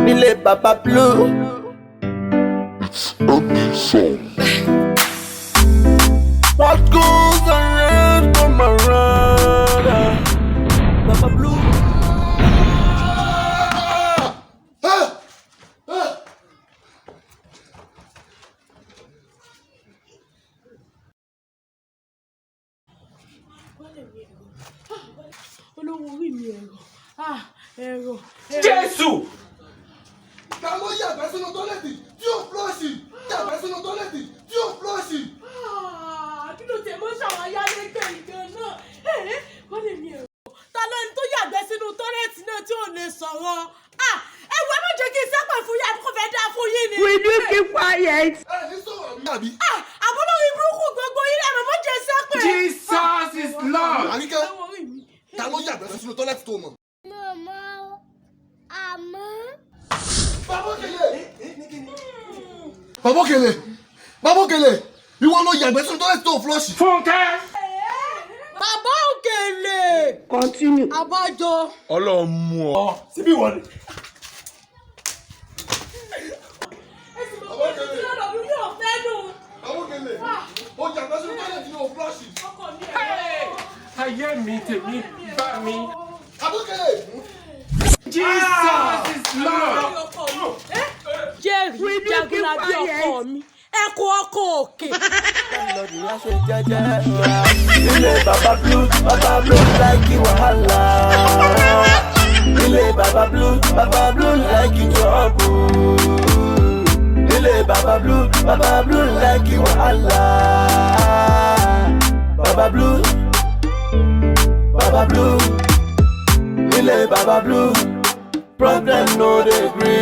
Nílé Baba Blue. What goes around come around. Baba Blue. Olówó orí mi, ẹ̀rọ, ah, ẹ̀rọ. Jésù. Ta ló yàgbẹ́ sínú toilet tí ò flush? Yàgbẹ́ sínú toilet tí ò flush. Ah, kí ló tiẹ̀ mọ́ ṣàwọn ayálégbé ìgan náà? Wọ́n lè mi ẹ̀rọ. Ta ló ní tó yàgbẹ́ sínú toilet náà tí ò lè sọ̀rọ̀? Ah, ẹ wo, ẹ má jẹ́ kí n sẹ́pẹ̀ fún yín, àbí kò fẹ́ dáa fún yín ni. Will you keep quiet? Ẹ ní sọ̀rọ̀ mi àbí. Ah, àbúrò burúkú gbogbo yín lẹ́nu mọ́ jẹ́ sẹ́pẹ̀. Jesus is Lord. Àríkẹ́, Olówó orí mi. ta ló yàgbẹ́ sínú toilet tó mọ̀? Mo mọ̀ ọ́, àmọ́. Bàbá Òkèlè. Bàbá Òkèlè, Bàbá Òkèlè, ìwọ ló yàgbẹ́ sínú toilet tó flush. Fúnkẹ́. Bàbá Òkèlè. Continue. Àbájọ. Ọlọ́run mú ọ. Síbí wọ́n ni. Ẹ sì mọ̀ pé títí lọ́dọ̀ mi yóò fẹ́ nù. Bàbá Òkèlè, ó yàgbẹ́ sínú toilet tí ò flush. Ọkọ mi ẹ̀rọ. Ayé mi tèmi bá mi. Bàbá Òkèlè. Jesus is Lord. Jerry Will you keep Jagunlabi quiet? ọkọ mi, ẹkọ ọkọ òkè. Lọ́dún yá ṣe jẹ́jẹ́. Nílé Baba Blue, Baba Blue like wàhálà. Nílé Baba Blue, Baba Blue like trouble. Nílé Baba Blue, Baba Blue like wàhálà. Baba Blue, Baba Blue. Nílé Baba Blue, problem no dey gree.